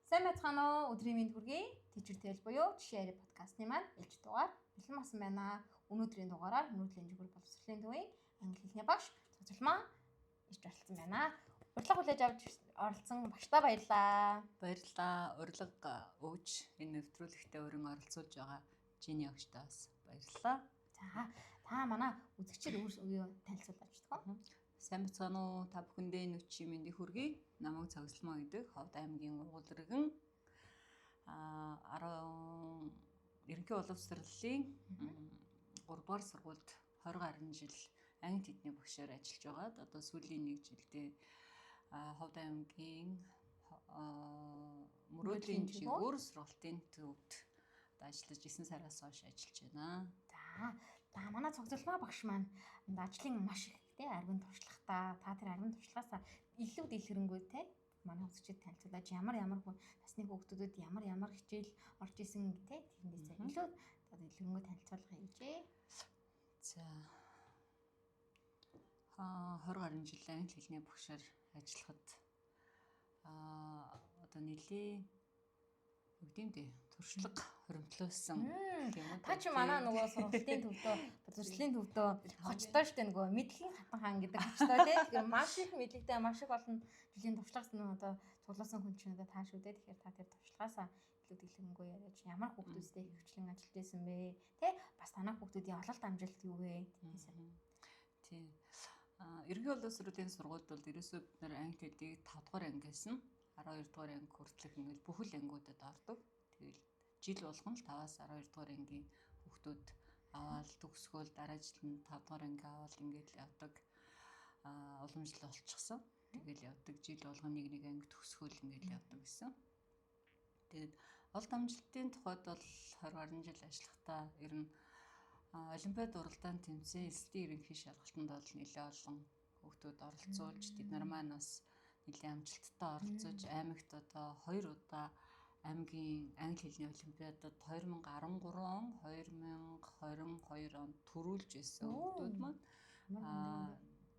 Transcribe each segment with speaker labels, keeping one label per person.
Speaker 1: Сайн байцгаана уу? Өдрийн мэнд хүргэе. Teacher Tale буюу Жишээ яриа подкастны маань ээлж дугаар бэлэн болсон байна. Өнөөдрийн дугаараар Мөрөөдлийн жигүүр боловсролын төвийн англи хэлний багш Цогцолмоо ирж оролцсон байна. Урилга хүлээж авч оролцсон багшдаа баярлалаа.
Speaker 2: Баярлалаа. Урилга өгж энэ нэвтрүүлэгтээ өрн оролцуулж байгаа Жини огштоо бас баярлалаа.
Speaker 1: За, та манай үзэгчид өөр танилцуулж авч даа.
Speaker 2: Сайн бацгаана уу? Та бүхэндээ энэ өчийн мэндийг хүргэе. Намайг Цогцолмоо гэдэг Ховд аймгийн ургуул иргэн 10 ерөнхий боловсролын 3 дугаар сургуульд 20 гаруй жил анги тэдний багшаар ажиллаж байгаад одоо сүүлийн нэг жилдээ Ховд аймгийн Мөрөөдлийн жигүүр сургалтын төвд ажиллаж 9 сараас хойш ажиллаж байна.
Speaker 1: За, манай Цогцолмоо багш маань ажлын маш их те арвин туршлагатай, та тэр арвин туршлагаасаа илүү дэлгэрэнгүй те манай үзэгчид танилцуулаач, ямар ямар насны хүүхдүүдэд ямар ямар хичээл орж исэн те тэрнээсээ илүү дэлгэрэнгүй танилцуулга хийжээ.
Speaker 2: За, 20 гаруй жил англи хэлний багшаар ажиллахад одоо нэлээ юу гэдэм туршлага хоримтлуулсан
Speaker 1: юм уу. Та чи манай нөгөө сургалтын төвдөө, боловсролын төвдөө хочтой штэ, нөгөө мэдлэгийн хатан хаан гэдэг хочтой тий. Тэгэхээр маш их мэдлэгтэй, маш их олон жилийн туршлагаас нь одоо цуглуулсан хүн чинь одоо та шүү дээ. Тэгэхээр та тэр туршлагаасаа илүү дэлгэрэнгүй яриач, ямар хүүхдүүдтэй хөвчлэн ажиллаж байсан бэ? Тэ бас танай хүүхдүүдийн ололт амжилт юу вэ? Тиймээс.
Speaker 2: Тий. Ерөнхий боловсролын сургуульд бол ерөөсөө бид нар англи хэлийг 5 дугаар ангиас нь 12 дугаар анги хүртэлх ингээл бүхэл ангиудад ордог. Тэгэл жил болгон л 5-аас 12 дугаар ангийн хүүхдүүд аваад төгсгөөл дараа жил нь 5 дугаар анги аваад ингээл явдаг. Уламжлал болчихсон. Тэгэл явдаг. Жил болгон нэг нэг анги төгсгөөл ингээл явдаг гэсэн. Тэгээд олд амжилтын тухайд бол 20 гаруй жил ажиллахдаа ер нь олимпиад уралдаан тэмцээн, элсэлтийн ерөнхий шалгалтанд бол нэлээд олон хүүхдүүд оролцуулж, тэд нар маань бас нэлээд амжилттай оролцож, аймагт одоо 2 удаа аймгийн англи хэлний олимпиадад 2013 он, 2022 онд түрүүлж байсан хүүхдүүд маань.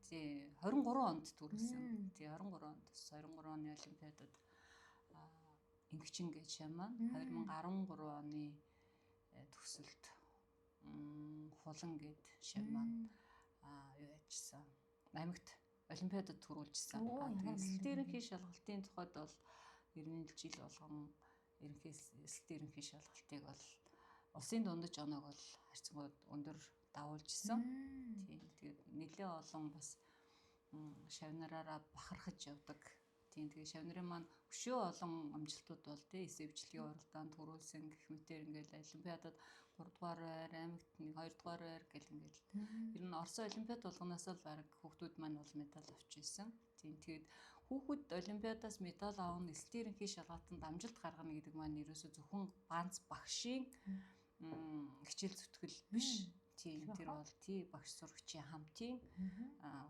Speaker 2: Тий, 23 онд түрүүлсэн. Тий, 23 онд 23 оны олимпиадад Ингэчин гэж шамаа 2013 оны төгсөлт Хулан гэд шамаа юу яжсан. Аймагт олимпиадад түрүүлжсэн. Тэгээд элсэлтийн ерөнхий шалгалтын тухайд бол ер нь жил болгон ерөнхий элсэлтийн ерөнхий шалгалтыг бол улсын дундаж оноог бол харьцангуй өндөр давуулжсэн. Тийм. Тэгээд нэлээд олон бас шавнараараа бахархаж явдаг. Тийм, тэгээ шавнарын маань өшөө олон амжилтууд бол тий эсэвчлэгийн уралдаанд түрүүлсэн гэх мэтэр ингээл олимпиадад 3 дугаар байр, аймагт нэг 2 дугаар байр гэл ингээл ер нь Орсын олимпиад болгоноос л баг хүүхдүүд маань бол медаль авч ирсэн. Тийм, тэгээд хүүхэд олимпиадаас медаль авах нь, элсэлтийн ерөнхий шалгалтанд амжилт гаргана гэдэг маань ерөөсөө зөвхөн ганц багшийн хичээл зүтгэл биш. Тийм, тэр бол тий багш сурагчийн хамтын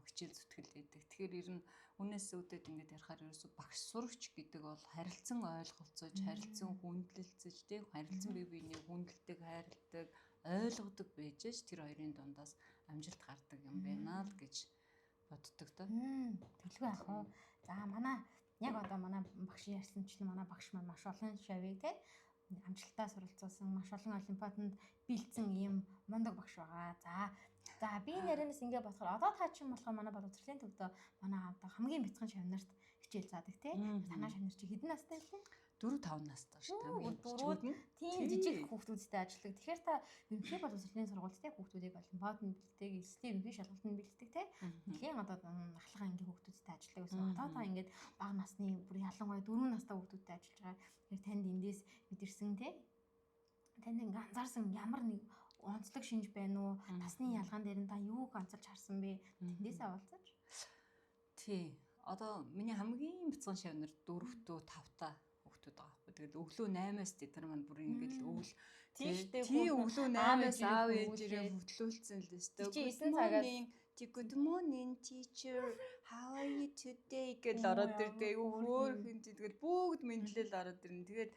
Speaker 2: хичээл зүтгэл гэдэг. Тэгэхээр ер нь үнээс үүдээд ингээд ярихаар ерөөсөө багш сурагч гэдэг бол харилцан ойлголцож, харилцан хүндлэлцэж, тий харилцан бие биенийг хүндэлдэг, хайрладаг, ойлгодог байж ш тэр хоёрын дундаас амжилт гардаг юм байна л гэж боддог доо.
Speaker 1: Төлгөө ах уу. За, манай яг одоо манай багш ярьсанчлан манай багш маань маш олон шавыг тий амжилттай суралцуулсан, маш олон олимпиаданд бэлдсэн ийм мундаг багш байгаа. За, би энэ ярианаас ингэ бодохоор одоо та чинь болохоор манай боловсролын төвдөө манай одоо хамгийн бяцхан шавнарт хичээл заадаг тий. Танаа шавнар чи хэдэн настай вэ?
Speaker 2: 4 5 настай шүү дээ.
Speaker 1: Дөрөв тийм жижиг хүүхдүүдтэй ажилладаг. Тэгэхээр та ерөнхий боловсролын сургуульд тий хүүхдүүдийг олимпиаданд бэлддэг, элсэлтийн ерөнхий шалгалтанд бэлддэг тий. Нэлийн одоо ахлах ангийн хүүхдүүдтэй ажилладаг гэсэн. Одоо та ингээд бага насны, бүр ялангуяа 4 настай хүүхдүүдтэй ажиллаж байгаа. Тэгэхээр танд эндээс мэдэрсэн тий. Танд ингээд анзаарсан ямар нэг онцлог шинж байна уу? Насны ялгаан дээр нь та юуг онцолж харсан бэ? Тэндээсээ авалцаж.
Speaker 2: Тий. Одоо миний хамгийн бяцхан шавнар 4-төө 5-таа хүүхдүүд байгаа байхгүй. Тэгэл өглөө 8-аас тэд нар маань бүр ингээл өвөл
Speaker 1: Тийм шүү дээ.
Speaker 2: Тий, өглөө 8-аас аав ээжээрээ хөтлүүлсэн л өстой.
Speaker 1: Чи 9 цагаас
Speaker 2: "Good morning, teacher, how are you today?" гэж ороод ирдэг. Айгу хөөрхөн, тэгэл бүгд мэдлэл ороод ирнэ. Тэгээд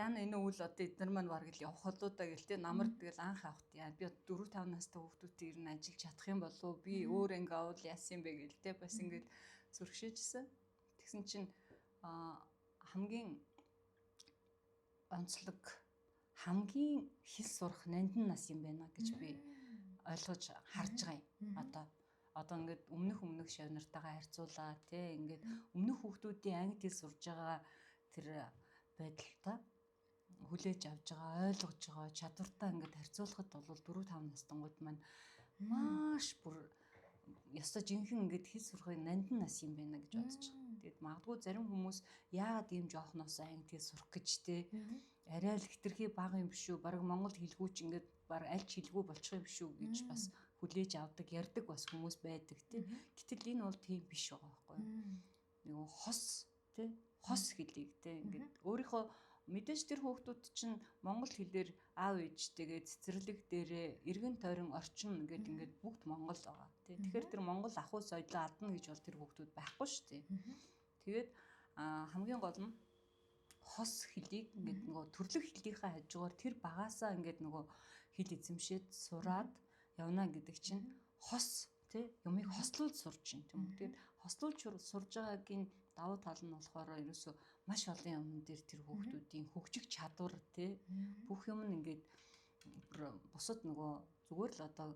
Speaker 2: яана энэ үйл одоо эднэр маань бараг л явах холуу да гэл те намар тэгэл анх авахт яа би 4 5 настай хүүхдүүдтэй ер нь ажиллаж чадах юм болов уу, би өөр анги авал яасан юм бэ гэл те бас ингээд зүрхшээжсэн. Тэгсэн чинь хамгийн онцлог, хамгийн хэл сурах нандин нас юм байна гэж би ойлгож харж байгаа юм. Одоо ингээд өмнөх шав нартайгаа харьцуулаа тий, ингээд өмнөх хүүхдүүдийн англи хэл сурж байгаа тэр байдалтай хүлээж авч байгаа, ойлгож байгаа чадвартай ингээд харьцуулахад бол 4 5 настангууд маань маш бүр ёстой жинхэнэ ингээд хэл сурахыг нандин нас юм байна гэж бодож байгаа. Тэгээд магадгүй зарим хүмүүс яагаад ийм жоохноос англи хэл сурах гэж те арай л хэтэрхий бага юм биш үү? Бараг монгол хэлгүй ч ингээд бараг аль ч хэлгүй болчих юм биш үү гэж бас хүлээж авдаг, ярьдаг бас хүмүүс байдаг те. Гэтэл энэ бол тийм биш байгаа байхгүй юу? Нэг хос те, хос хэлийг те ингээд өөрийнхөө мэдээж тэр хүүхдүүд чинь монгол хэлээр аав ээжтэйгээ цэцэрлэг дээрээ эргэн тойрон орчин ингээд ингээд бүгд монгол байгаа тий. Тэгэхээр тэр монгол ахуй соёлоо алдна гэж бол тэр хүүхдүүд байхгүй шүү дээ. Тэгээд хамгийн гол нь хос хэлийг ингээд нөгөө төрлөх хэлийнхээ хажуугаар тэр багаасаа ингээд нөгөө хэл эзэмшээд сураад явна гэдэг чинь хос тий юмыг хослуулж сурч чинь тийм үү. Тэгээд хослуулж сурж байгаагийн давуу тал нь болохоор ерөөсөө маш олон юм дээр тэр хүүхдүүдийн хөгжих чадвар тий бүх юм нь ингээд бусад нөгөө зүгээр л одоо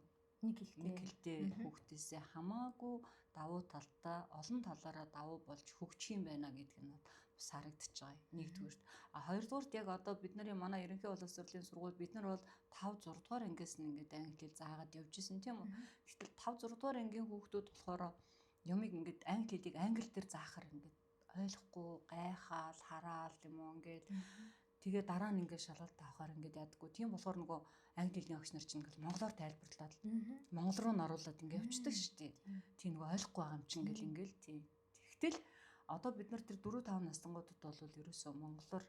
Speaker 1: нэг
Speaker 2: хэлтэй хүүхдээсээ хамаагүй давуу талтай олон талаараа давуу болж хөгжих юм байна гэдг нь бас харагдаж байгаа. Нэгдүгüрт. А хоёрдугаарт яг одоо бид нарын манай ерөнхий боловсролын сургууль бид нар бол 5 6 дугаар ангиас нь ингээд англи хэл заагаад явж исэн тийм үү. Гэтэл 5 6 дугаар ангийн хүүхдүүд болохоор юмыг ингээд англи хэлийг англи дээр заахаар ингээд ойлгохгүй гайхаал хараал юм уу ингээд тэгээ дараа нь ингээд шалгалт авахаар ингээд яадаггүй. Тийм болохоор нөгөө англи хэлний огч нар чинь ингээд монголоор тайлбарлаад монгол руу н оруулаад ингээд явчихдаг шүү дээ. Тийм нөгөө ойлгохгүй байгаа юм чинь ингээд ингээд тийм. Тэгтэл одоо бид нар тэр 4 5 настангуудад бол ерөөсөө монголоор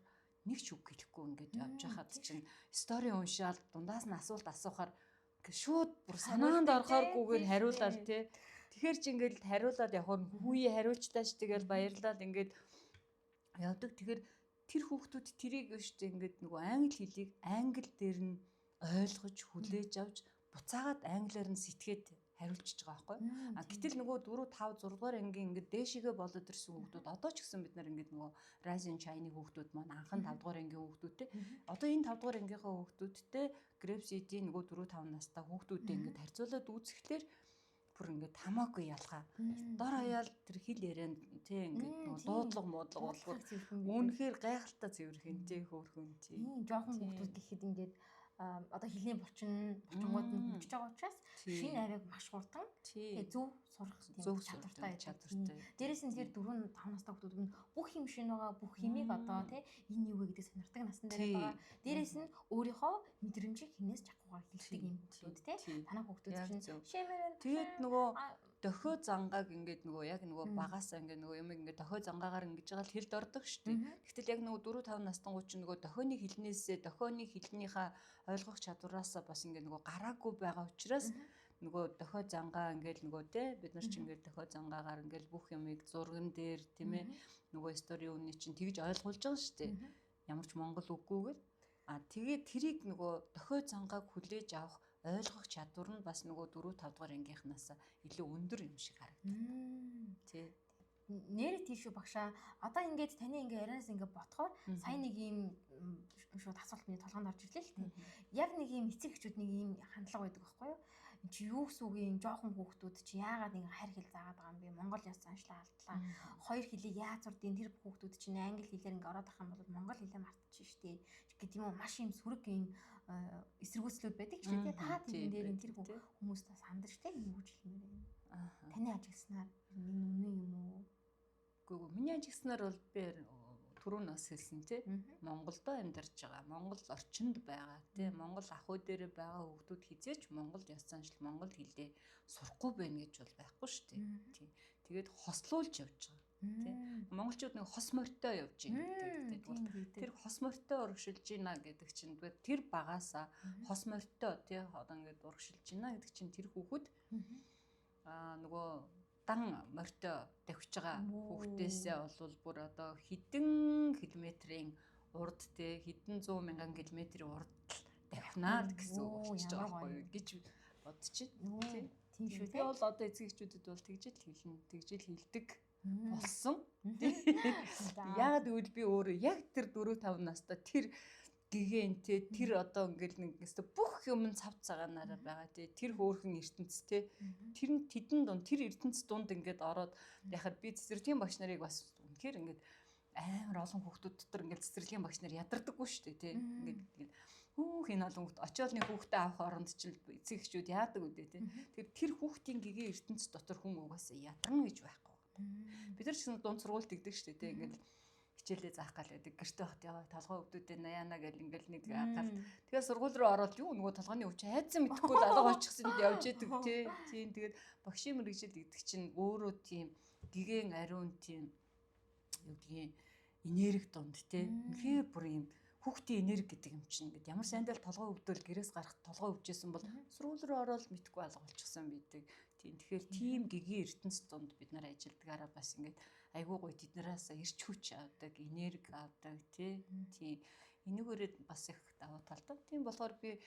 Speaker 2: нэг ч үг хэлэхгүй ингээд явж байхад чинь стори уншаал дундаас нь асуулт асуухаар ингээд шууд бүр санаанд орохооргүйгээр хариулаад тий. Тэгэхээр чи ингээд хариулаад явхаар хүүе хариулчлаач тэгэл баярлаад ингээд явдаг. Тэгэхээр тэр хүүхдүүд тэрийг өштэй ингээд нөгөө англи хэлийг англи дээр нь ойлгож хүлээж авч буцаагаад англиар нь сэтгээд хариулчихж байгаа байхгүй. А гэтэл нөгөө 4 5 6 дугаар ангийн ингээд дээшигээ болоод ирсэн хүүхдүүд одоо ч гэсэн бид нар ингээд нөгөө Rising China-ны хүүхдүүд маань анхан 5 дугаар ангийн хүүхдүүдтэй одоо энэ 5 дугаар ангийнхаа хүүхдүүдтэй Grape City-ийн нөгөө 4 5 настай хүүхдүүдтэй ингээд харьцуулаад үзэхлээр бүр ингээд хамаагүй ялгаа. Дор хаяал тэр хэл ярианд тий ингээд нөгөө дуудлага муудлага бол үнэхээр гайхалтай цэвэрхэн тий хөөрхөн тий.
Speaker 1: Жохон хүүхдүүд гэхэд ингээд одоо хэлний булчингууд нь хөгжиж байгаа учраас шинэ авиаг маш хурдан тэгээ зөв сурах тийм чадвартай байдаг. Дээрээс нь тэр 4 5 настай хүүхдүүд нь бүх юм шинэ байгаа, бүх химийг одоо тий энэ юу вэ гэдэг сонирхдаг насн дээр байгаа. Дээрээс нь өөрийнхөө мэдрэмжийг хинээс ч авахгүйгээр хэлдэг юм хүүхдүүд тий. Танай хүүхдүүд чинь шимээр
Speaker 2: тэгээд нөгөө дохио зангааг ингээд нөгөө яг нөгөө багаасаа ингээд нөгөө юм ингээд дохио зангаагаар ингэж байгаа л хэлд ордог шүү дээ. Гэтэл яг нөгөө 4 5 настангууд чинь нөгөө дохионы хэлнээсээ дохионы хэлнийхээ ойлгох чадвараасаа бас ингээд нөгөө гараагүй байгаа учраас нөгөө дохио зангаа ингээд нөгөө те бид нар чинь ингээд дохио зангаагаар ингээд бүх юмыг зурган дээр тийм ээ нөгөө стори үний чинь тэгж ойлгуулж байгаа шүү дээ. Ямар ч монгол үггүйгээр а тэгээд тэрийг нөгөө дохио зангааг хүлээж авах ойлгох чадвар нь бас нөгөө 4 5 дугаар ангийнхнаас илүү өндөр юм шиг харагдаад. Тий.
Speaker 1: Нэрээ тийш үү багшаа. Одоо ингээд таны ингээд ярианаас ингээд ботхоор сая нэг юм шууд асуулт миний толгойд орж ирлээ л дээ. Яг нэг юм эцэг эхчүүд нэг юм хандлага байдаг байхгүй юу? Энд чи юу гэсэн үг юм жоохон хүүхдүүд чи яагаад нэг хайр хэл заагаад байгаа юм бэ? Монгол яс заншлаа алдлаа. Хоёр хэлийг яаж сурдیں۔ Тэр хүүхдүүд чинь англи хэлээр ингээд ороод ах юм бол монгол хэлээ мартчих штэ гэдэг юм уу? Маш юм сөрөг юм эсэргүүцлүүд байдаг ч тийм та тэрэн дээр тэр хүмүүс бас хандаж те юу гэж хэлмээр байна. Таны ажигласнаар нэг үнэн юм уу?
Speaker 2: Үгүй миний ажигласнаар бол би түрүүн бас хэлсэн тий Монголдо амьдарч байгаа, Монгол орчинд байгаа тий Монгол ахуй дээр байгаа хүүхдүүд хизээч Монгол ёс заншил, Монгол хэлээ сурахгүй байна гэж бол байхгүй шүү дээ. Тий. Тэгээд хослуулж явж байгаа. Тий. Монголчууд нэг хос морьтой явж байна гэдэг. Тэр хос морьтой урагшилж байна гэдэг чинь тэр багаасаа хос морьтой тий одоо ингээд урагшилж байна гэдэг чинь тэр хүүхэд аа нөгөө дан морьтой давхиж байгаа хүүхдээсээ бол бүр одоо хэдэн километрийн урд те хэдэн зуун мянган километрийн урд давхнаа гэсэн үг болчихж байгаа байхгүй юу гэж бодчих.
Speaker 1: Тийм шүү
Speaker 2: те. Би бол одоо эцэг эхчүүдэд бол тэгж л хэлнэ, тэгж л хэлдэг. Болсон. Яагаад гэвэл би өөрөө яг тэр 4 5 настай тэр гэгээн те, тэр одоо ингээл нэг өстө бүх юм цав цагаанаараа байгаа те, тэр хөөрхөн ертөнц те, тэр нь тэдэн дунд, тэр ертөнц дунд ингээд ороод яхад би цэцэрлэгийн багш нарыг бас үнэхээр ингээд амар олон хүүхдүүд дотор ингээд цэцэрлэгийн багш нар ядардаггүй шүү дээ те. Ингээд ингээд хүүх энэ олон хүүхд очиод нэг хүүхдээ авах оронд чинь эцэг эхчүүд яадаг үдэ те. Тэр тэр хүүхдийн гэгээ ертөнц дотор хүн угаасаа ядарна гэж байхгүй. Бид нар ч гэсэн дунд сургуульд тэгдэг шүү дээ те. Ингээд хичээлээ заах гал байдаг. Гэрте байхад яа толгой өвдөдөө наяана гэл ингээл нэг гал. Тэгээ сургууль руу ороод юу нөгөө толгойн өвч хайцсан мэдэхгүй л алга очихсан явж идэг тий. Тийм, тэгээд багшийн мэргэжил гэдэг чинь өөрөө тийм гэгээн ариун, тийм юу гэдгийг энерги дунд тий. Үнэхээр бүр юм хүүхдийн энерги гэдэг юм чинь ингээд ямар сайндал толгой өвдөөл гэрээс гарах толгой өвчээсэн бол сургууль руу ороод мэдхгүй алга болчихсон байдаг. Тийм, тэгэхээр тийм гэгээн ертөнц дунд бид нар ажилдгаараа бас ингээд айгүй гоё тэднээс эрч хүч авдаг, энерги авдаг тий. Тийм. Энэгээрээ бас их давуу талтай. Тийм болохоор би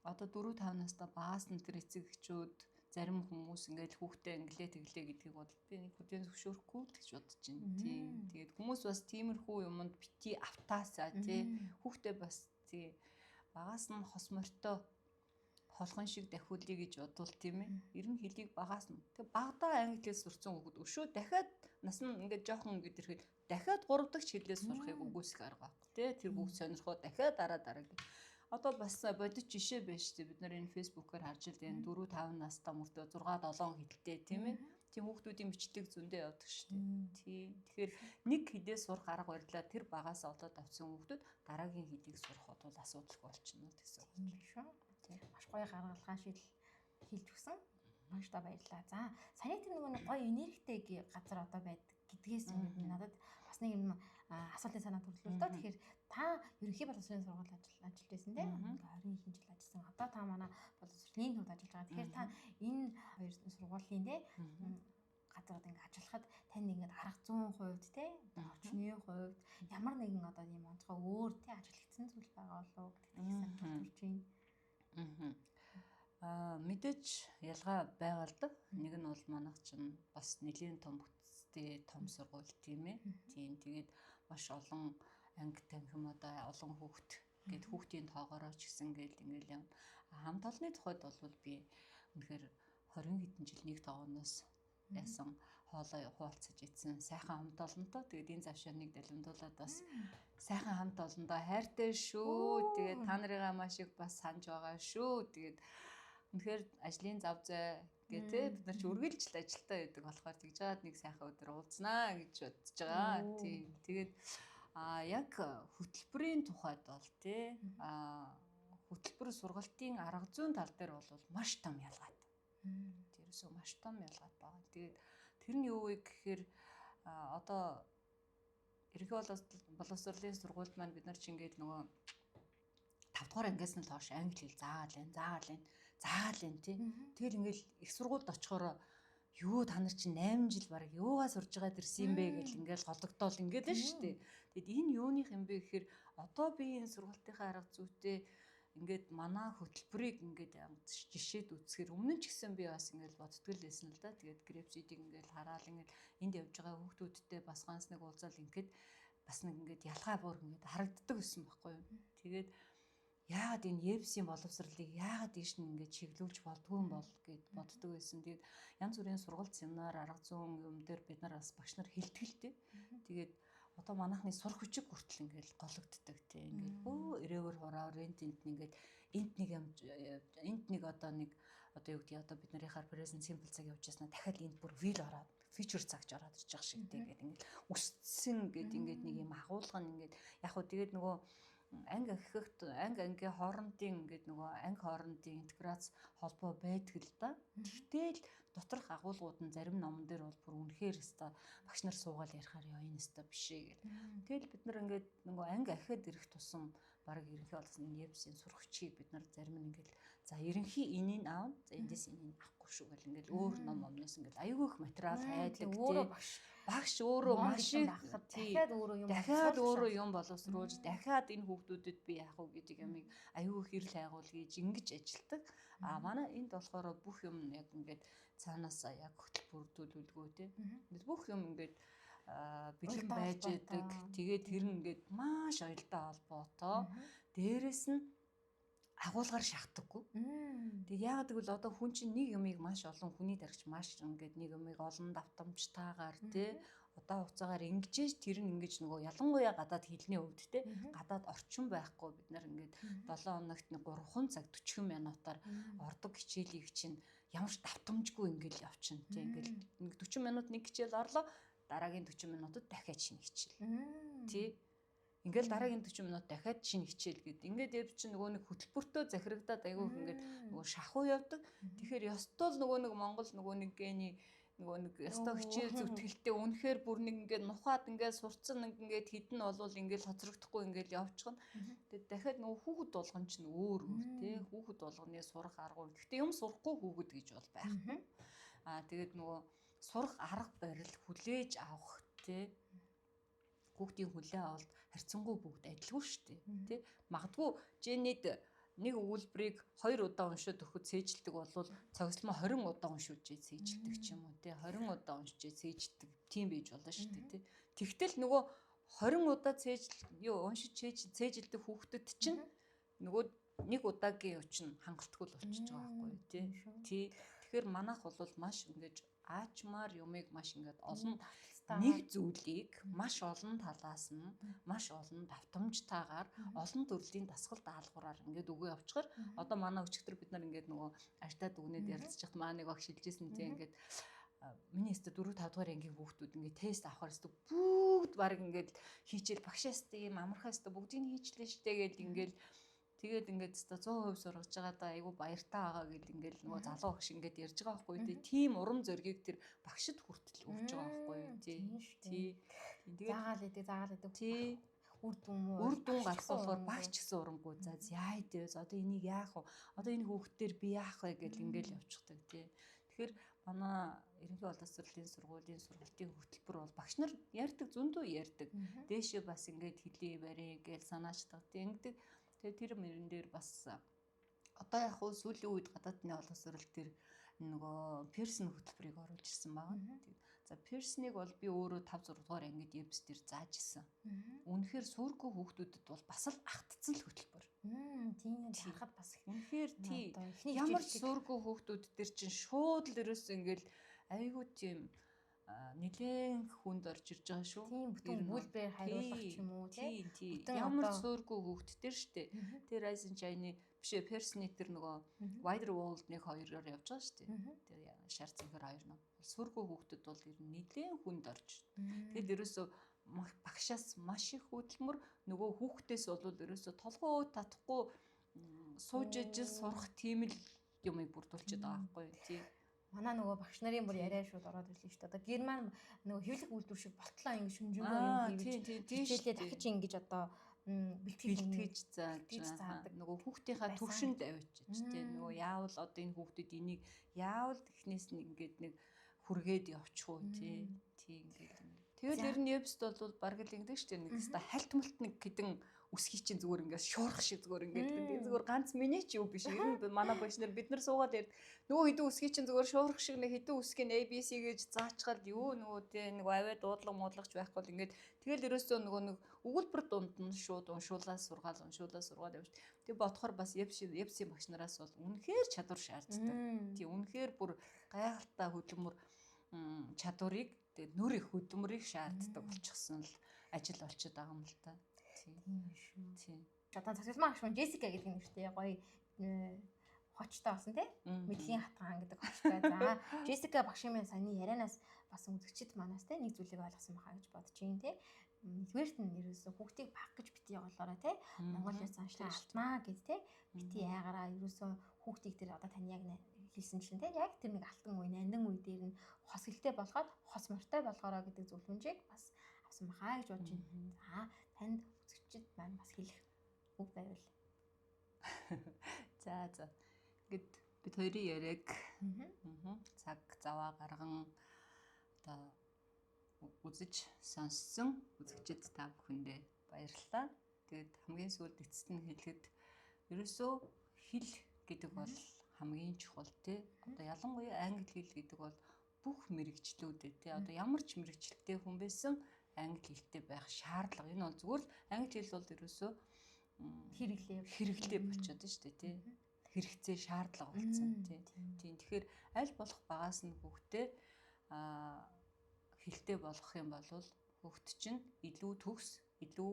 Speaker 2: одоо 4 5 настай багаас нь тэр эцэг эхчүүд зарим хүмүүс ингээд хүүхдээ инглээ тэглээ гэдгийг бол би нэг хүлээн зөвшөөрөхгүй л гэж бодож байна. Тийм. Тэгээд хүмүүс бас тиймэрхүү юмд бити автаасаа тий. Хүүхдээ бас тий багаас нь хос морьтой холхон шиг дахиулъя гэж бодвол тийм ээ. Ер нь хэлийг багаас нь. Тэг багадаа англи хэл сурсан хүүхэд өшөө дахиад нас нь ингээд жоохон ингээд ирэхэд дахиад 3 дахь хэлээ сурахыг үгүйсэх арга байхгүй тий. Тэр хүүхд сонирхоо дахиад дараа дараа гэх. Одоо бас бодит жишээ байж тээ, бид нар энэ фэйсбүүкээр харж ил энэ 4 5 настай мөртөө 6 7 хэлтэй тийм ээ. Тийм хүүхдүүдийн бичлэг зөндөө явдаг шүү дээ. Тийм. Тэгэхээр нэг хэлээ сурах арга барилаа тэр багаас олоод авсан хүүхдүүд дараагийн хэлийг сурах бол асуудалгүй болчихно гэсэн үг.
Speaker 1: Тийм шүү. Маш гоё гаргалгаа шийдэл хэлж өгсөн. Маш та баярлалаа. За, саяны тэр нөгөө нэг гоё энергитэй газар одоо байдаг гэдгээс ингээд надад бас нэг юм асуултын санаа төрлөө л доо. Тэгэхээр та ерөнхий боловсролын сургуульд ажиллаж байсан тийм 20 хэдэн жил ажилласан. Одоо та манай боловсролын төвд ажиллаж байгаа. Тэгэхээр та энэ хоёр сургуулийн тийм газарууд ингээд ажиллахад танд ингээд арга зүйн хувьд тийм орчны хувьд ямар нэгэн одоо ийм онцгой өөр тийм ажиглагдсан зүйл байгаа болов уу гэдгийг санаж төрж байна.
Speaker 2: Мэдээж ялгаа байгаа л да. Нэг нь бол манайх чинь бас нэлийн том бүтцтэй том сургууль тийм ээ. Тийм, тэгээд маш олон анги танхим одоо олон хүүхд гээд хүүхдийн тоогоороо ч гэсэн гээл ингээл юм. Хамт олонны тухайд бол би үнэхээр 20 хэдэн жил нэг тоогоноос яасан хоолой хуваалцаж идсэн сайхан хамт олонтой. Тэгээд энэ завшааныг далимдуулаад бас сайхан хамт олондоо хайртай шүү. Тэгээд та нарыгаа маш их бас санаж байгаа шүү. Тэгээд үнэхээр ажлын зав зай гэ тэ бид нар ч үргэлж л ажилтаа байдаг болохоор тэгж жаад нэг сайхан өдөр уулзнаа гэж бодож байгаа. Тийм. Тэгээд яг хөтөлбөрийн тухайд бол тий хөтөлбөр сургалтын арга зүйн тал дээр бол маш том ялгаатай. Тэрээсөө маш том ялгаатай байгаа. Тэгээд тэр нь юу вэ гэхээр одоо ерөнхий боловсролын сургуульд маань бид нар ч ингээд нөгөө 5 дугаар ангиас нь л хойш англи хэл заагаал энэ тий. Тэгэл ингээд их сургуульд очихороо юу та нар чинь 8 жил бараг юугаа сурж байгаа дэрсэн юм бэ гэл ингээл голдогдоол ингээл л шүү дээ. Тэгэд энэ юуных юм бэ гэхээр одоо би энэ сургалтынхаа арга зүйтэй ингээд манай хөтөлбөрийг ингээд жишээд үзэхээр өмнө нь ч гэсэн би бас ингээд бодтгол байсан л да. Тэгээд грепсидийг ингээд хараал ингээд энд явж байгаа хүүхдүүдтэй бас ганц нэг уулзаал ингээд бас нэг ингээд ялгаа бүр ингээд харагддаг байсан байхгүй юу. Тэгээд яагаад энэ Епсийн боловсролыг яагаад ийш нь ингээд чиглүүлж болдгүй юм бол гэд боддог байсан. Тэгээд янз бүрийн сургалт, семинар, арга зүйн юм дээр бид нар бас багш нар хэлтгэл дээ. Тэгээд одоо манайхны сурах хүчиг хүртэл ингээл гологддог тий. Ингээл хөө эрээвэр хураа рент энд ингээд энд нэг юм энд нэг одоо нэг одоо юу гэдгийг одоо бид нарынхаар present simple цаг явж яснаа дахиад энд бүр will ороод future цагч ороод ирж байгаа шиг тий. Ингээд ингээл өссөн гэд ингээд нэг юм агуулга нь ингээд яг хөө тэгээд нөгөө анги ахихт анги ангийн хоорондын ингээд нөгөө анги хоорондын интеграц холбоо байдаг л да. Тэгтэл доторх агуулгууд нь зарим номон дээр бол бүр үнэхээр өста багш нар суугаал ярихаар ёо энэ өста биш ээ гэл. Тэгэл бид нар ингээд нөгөө анги ахиад ирэх тусам бараг ерөнхий болсон энэ Епсийн сурах хүчийг бид нар зарим нь ингээд за ерөнхий энийг аав, за эндээс энийг авахгүй шүү гэл ингээд өөр ном номноос ингээд аюул их материал хайдаг
Speaker 1: тий.
Speaker 2: Багш өөрөө маш их
Speaker 1: дахиад өөрөө юм
Speaker 2: дахиад өөрөө юм боловсруулж дахиад энэ хүүхдүүдэд би яах вэ гэдэг ямыг аюул их эрэл хайгуул гэж ингэж ажилтдаг. А манай энд болохоор бүх юм яг ингээд Цаанаасаа яг хөтөлбөр төлөвлөгөө тий. Ингээд бүх юм ингээд бэлэн байж байдаг. Тэгээд тэр нь ингээд маш уялдаа холбоотой. Дээрэс нь агуулгаар шахдаггүй. Тэгээд яагаад гэвэл одоо хүн чинь нэг юмыг маш олон хүний дарагч маш ингээд нэг юмыг олон давтамжтайгаар тий удаан хугацаагаар ингэжээж тэр нь ингэж нөгөө ялангуяа гадаад хэлний хувьд те гадаад орчин байхгүй бид нар ингээд 7 хоногт 3 цаг 40 минутаар ордог хичээлийг чинь ямар ч давтамжгүй ингээл явчихна те ингээл 40 минут нэг хичээл орлоо, дараагийн 40 минутад дахиад шинэ хичээл тий. Ингээл дараагийн 40 минут дахиад шинэ хичээл гээд ингээд яв чинь нөгөө нэг хөтөлбөртөө захирагдаад айгүй их ингээд нөгөө шахуу явдаг. Тэгэхээр ёстой л нөгөө нэг Монгол нөгөө нэг гений нөгөө нэг ёстой хичээл зүтгэлтэй үнэхээр бүр нэг ингээд нухаад ингээд сурцсан нэг ингээд хідэн болвол ингээд хоцрогдохгүй ингээд явчихна. Тэгээд дахиад нөгөө хүүхэд болгон чинь өөр өөр тий хүүхэд болгоны сурах арга. Гэхдээ юм сурахгүй хүүхэд гэж бол байхгүй. Аа тэгээд нөгөө сурах арга барил хүлээж авах тий хүүхдийн хүлээн авалт харьцангуй бүгд адилгүй шүү дээ тий. Магадгүй Женид нэг өгүүлбэрийг 2 удаа уншаад өгөхөд цээжилдэг болвол цогцлмоо 20 удаа уншуулж цээжилдэг ч юм уу тий 20 удаа уншиж цээжилдэг тийм байж болно шүү дээ тий. Тэгтэл нөгөө 20 удаа цээжил юу уншиж цээжилдэг хүүхдэд чинь нөгөө нэг удаагийн чинь хангалтгүй л болчихж байгаа байхгүй тий. Тий. Тэгэхээр манайх бол маш ингэж аачмаар юмыг маш ингээд олон нэг зүйлийг маш олон талаас нь маш олон давтамжтайгаар олон төрлийн дасгал даалгавраар ингээд өгөө явчихаар одоо манай өчигдөр бид нар ингээд нөгөө ажтаа дүгнээд ярилцж байхад маа нэг багш хэлжсэн тий ингээд миний өстө 4 5 дугаар ангийн хүүхдүүд ингээд тест авахар өстө бүгд баг ингээд хийчихэл багшаас тийм амархаа өстө бүгдийг хийчлээ штэ гэл ингээд тэгээд ингээд өстө 100% сургаж байгаа да айгу баяртай байгаа гэл ингээд нөгөө залуу багш ингээд ярьж байгаа байхгүй тий. Тийм урам зоригийг тэр багшд хүртэл өгч байгаа байхгүй тий. Тий.
Speaker 1: Тэгээд заагаал идэг заагаал идэг.
Speaker 2: Тий.
Speaker 1: Үр дүн
Speaker 2: үр дүн гарсан болохоор багш ч гэсэн урамгүй. За яа дээ. Одоо энийг яах вэ? Одоо энэ хүүхдээр би яах вэ гэл ингээд явчихдаг тий. Тэгэхээр манай ерөнхий боловсролын сургуулийн сургалтын хөтөлбөр бол багш нар ярьдаг, зөндөө ярьдаг. Дээшээ бас ингээд хэлий барь гэж санаачдаг. Тий ингээд. Тэгээ тэр мөрөн дээр бас одоо яг хуу сүүлийн үед гадаадны боловсрол тэр нөгөө Pearson хөтөлбөрийг оруулж ирсэн байгаа. За Pearson-ыг бол би өөрөө 5 6 дугаар ангид EBS дээр зааж исэн. Үнэхээр сүргүй хүүхдүүдэд бол бас л агтцсан л хөтөлбөр.
Speaker 1: Тийм харахад бас
Speaker 2: үнэхээр тий. Ямар сүргүй хүүхдүүд дээр чинь шууд л ерөөсөө ингээл айгүй тийм нэлээн хүнд орж ирж байгаа шүү.
Speaker 1: Тийм бүтэн өгүүлбэрээр хариулах ч юм уу
Speaker 2: тий. Ямар суургүй хүүхд төр штэ. Тэр Rising China биш ээ Pearson-ы тэр нөгөө Wider World нэг хоёроор явж байгаа штэ. Тэр шар цэнхэр хоёр ном. Суургүй хүүхдэд бол ер нь нэлээн хүнд орж. Тэгэл ерөөсөө багшаас маш их хөдөлмөр нөгөө хүүхдээс бол ерөөсөө толгой татахгүй сууж ижил сурах тийм л юмыг бүрдүүлчихэд байгаа байхгүй тий.
Speaker 1: Манай нөгөө багш нарын бүр яриа шууд ороод ирлээ шүү дээ. Одоо Герман нөгөө хэвлэх үйлдвэр шиг болтлоо ингэ шүнжэнгөө юм хийвэж хичээлээ дахиж ингэж одоо
Speaker 2: бэлтгэж заадаг. Нөгөө хүүхдийнхаа төвшөнд авчиж тий. Нөгөө яавал одоо энэ хүүхдэд энийг яавал эхнээс нь ингээд нэг хүргээд явчих уу тий. Тий ингээд. Тэгэл ер нь Ебст бол бараг л ингэдэг шүү дээ. Нэг өста хальт мэлт нэг хэдэн үсгий чинь зүгээр ингээд шуурах шиг зүгээр ингээд зүгээр ганц миний ч юу биш. Ер нь манай багш нар бид нар суугаад ярд нөгөө хэдэн үсгий чинь зүгээр шуурах шиг нэг хэдэн үсгийг ABC гэж заачгаад юу нөгөө тий нэг аваа дуудлага муудлагч байхгүй л ингээд тэгэл ерөөсөө нөгөө нэг өгүүлбэр дунд нь шууд уншуулаа сургаал уншуулаа сургаал явж. Тэг бодохоор бас Ебсийн багш нараас бол үнэхээр чадвар шаарддаг. Тий үнэхээр бүр гайхалтай хөдөлмөр чадварыг тэг нүр их хөдөлмөрийг шаарддаг болчихсон л ажил болчиход байгаа юм л та.
Speaker 1: Тийм шүү. Тийм. Одоо цогцолмоо агш маань Джессика гэдэг нэртэй гоё хочтой болсон тий. Мэдлэгийн хатгаан гэдэг хочтой. За Джессика багшийн маань саяны ярианаас бас үзэгчд манаас тий нэг зүйлийг ойлгосон байхаа гэж бодож байна тий. Нэгдүгээрт нь ерөөсөө хүүхдийг баг гэж бити явуулаарай тий. Монгол яс заншлаа алтнаа гэж тий. Бити яагараа ерөөсөө хүүхдийг тэр одоо тань яг хэлсэн чинь тий яг тэр нэг алтан үе, нандин үе дээр нь хос хилтэй болгоод хос мортой болгоорой гэдэг зөвлөмжийг бас авсан бахаа гэж бодож байна. За танд үзэгчид маань бас хэлэх үг байвал.
Speaker 2: За за. Ингээд бид хоёрын яриаг цаг заваа гарган одоо үзэж сонссон үзэгчид та бүхэндээ баярлалаа. Тэгээд хамгийн сүүлд эцэст нь хэлэхэд ерөөсөө хэл гэдэг бол хамгийн чухал тий. Одоо ялангуяа англи хэл гэдэг бол бүх мэргэжлүүдэд тий. Одоо ямар ч мэргэжилтэй хүн байсан англи хэлтэй байх шаардлага. Энэ бол зүгээр л англи хэл бол ерөөсөө
Speaker 1: хэрэглээ
Speaker 2: хэрэглээ болчиход шүү дээ тий. Хэрэгцээ шаардлага болсон тий. Тийм, тэгэхээр аль болох багаас нь хүүхдээ хэлтэй болгох юм бол хүүхд чинь илүү төгс, илүү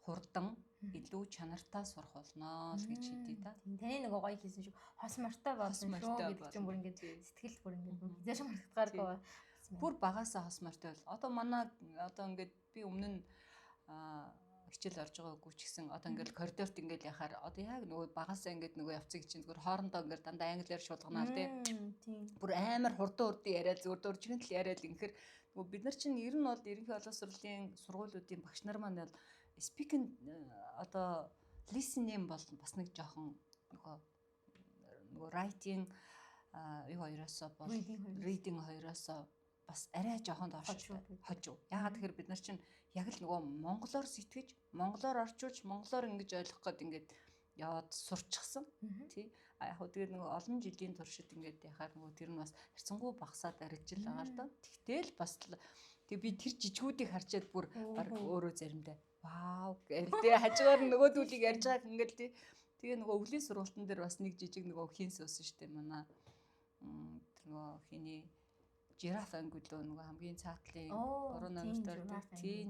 Speaker 2: хурдан, илүү чанартай сурах болно л гэж хэлье да.
Speaker 1: Тийм, таны нөгөө гоё хэлсэн шиг хос мортой болно шүү гэдэг чинь бүр ингээд сэтгэл бүр ингээд хизээш мартахгааргүй.
Speaker 2: Бүр багасаа хос мортой бол одоо манай одоо ингээд би өмнө нь хичээл орж байгаагүй ч гэсэн одоо ингээд коридорт ингээд яхаар одоо яг нөгөө багасаа ингээд нөгөө явцыг чинь зүгээр хоорондоо ингээд дандаа англиар шуулганаа тий. Бүр амар хурдан хурдан яриад зүгээр дуржигэн л яриад ингэхээр нөгөө бид нар чинь ер нь бол ерөнхий боловсролын сургуулиудын багш нар маань бол speaking одоо listening бол бас нэг жоохон нөгөө writing юу хоёроосоо бол reading хоёроосоо бас арай жоохон доош хожуу. Яагаад тэгэхээр бид нар чинь яг л нөгөө монголоор сэтгэж, монголоор орчуулж, монголоор ингэж ойлгох гээд ингээд яваад сурчсан. Тий. А яг хөө тэгээд нөгөө олон жилийн туршид ингээд яхаар нөгөө тэр нь бас харьцангуй багасаад арилжил байгаа л да. Тэгтэл бас тэг би тэр жижигүүдийг харчаад бүр баг өөрөө заримдаа вау гэл тий хажуугаар нөгөө зүйлийг ярьж байгааг ингээд тий. Тэгээ нөгөө өвлийн сургалтын дээр бас нэг жижиг нөгөө хийн суусан штэ манай тэр нөгөө хиний жираф анги лөө нөгөө хамгийн цаатлын 3 номерт ордог. Тийм,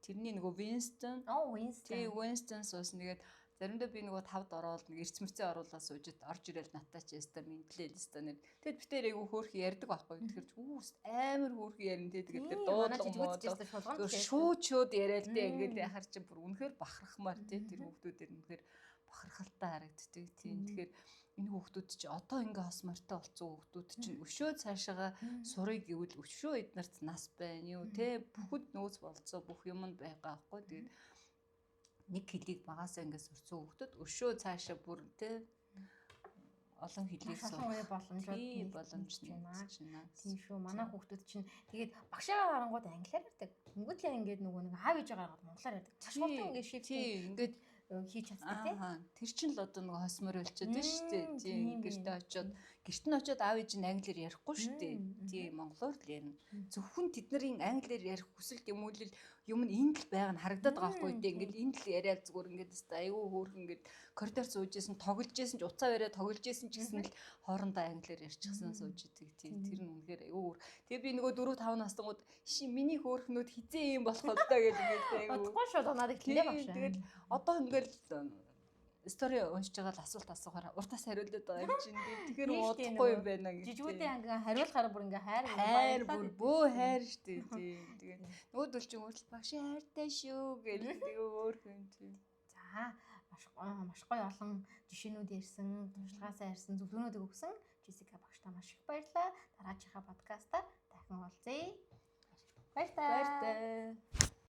Speaker 2: тэрний нөгөө Winston.
Speaker 1: Оо, Winston.
Speaker 2: Тийм, Winston суусан. Тэгээд заримдаа би нөгөө тавд ороод нэг эрц мэрцээ оруулаад суужид орж ирэл надтай ч яста мэдлээ л яста нэр. Тэгэд би тэр айгу хөөрхөн ярьдаг байхгүй. Тэгэхээр үүс амар хөөрхөн ярина те. Тэгээд тэр
Speaker 1: дуудлага
Speaker 2: шууд шууд яриад те ингээд яхаар чи бүр үнэхээр бахархмаар те тэр хүүхдүүдэр үнэхээр бахархалтай харагддаг. Тийм, тэгэхээр энэ хүүхдүүд чи одоо ингээ хос мортой болцсон хүүхдүүд чинь өшөө цаашаага сурыг гэвэл өшөө эднэрт нас байна юу те бүхэд нөөц болцоо бүх юм нь байгаа байхгүй. Тэгээд нэг хэлийг багасаа ингээ сурцсан хүүхдүүд өшөө цаашаа бүр те олон хэлийг
Speaker 1: сурах
Speaker 2: боломж нэгдэж байна.
Speaker 1: Тийм шүү. Манай хүүхдүүд чинь тэгээд багшаагаа гарангууд англиар ярьдаг. Мөнгөдлөө ингээд нөгөө нэг аав ээжээ гаргаад монголоор ярьдаг. Маш хурдан ингээд shift
Speaker 2: ингээд
Speaker 1: хийж чаддаг тий.
Speaker 2: Тэр чинь л одоо нөгөө хос морь болчиход байна шүү дээ. Тийм, гэртээ очиод гэрт нь очиод аав ээж нь англиар ярихгүй шүү дээ. Тийм, монголоор л ярина. Зөвхөн тэдний англиар ярих хүсэл тэмүүлэл юм нь энд л байгаа нь харагдаад байгаа байхгүй тий. Ингээд энд л яриад зүгээр ингээд өстой айгүй хөөрхөн ингээд коридор сууж исэн тоглож исэн ч уцаа бариа тоглож исэн ч гэсэн л хоорондоо англиар ярьчихсан сууж идэг. Тийм, тэр нь үнэхээр айгүй хөөр. Тэгээ би нөгөө 4 5 настангууд миний хөөрхнүүд хизээ юм болох вэ гэж ингээд айгүй.
Speaker 1: Удахгүй шууд унаад эхэллээ багш.
Speaker 2: Тэгээд одоо ингээд стори уншиж байгаа л асуулт асуухаар уртаас хариулаад байгаа юм чинь. Тэгэхээр удахгүй юм байна гэж.
Speaker 1: Жижигүүдийн анги хариулахаар бүр ингээ хайр
Speaker 2: хайр бүр бөө хайр штэ тий. Тэгээд нөгөөдөл чинь өөртөл багш хайртай шүү гэл тэгээ өөр хүн тий.
Speaker 1: За маш гоё олон жишээнүүд ярьсан, туршлагаасаа ярьсан, зөвлөгөөнүүдийг өгсөн Жесика багштай маш их баярлалаа. Дараагийнхаа подкастаар дахин уулзъя. Баярлалаа.
Speaker 2: Баярлалаа.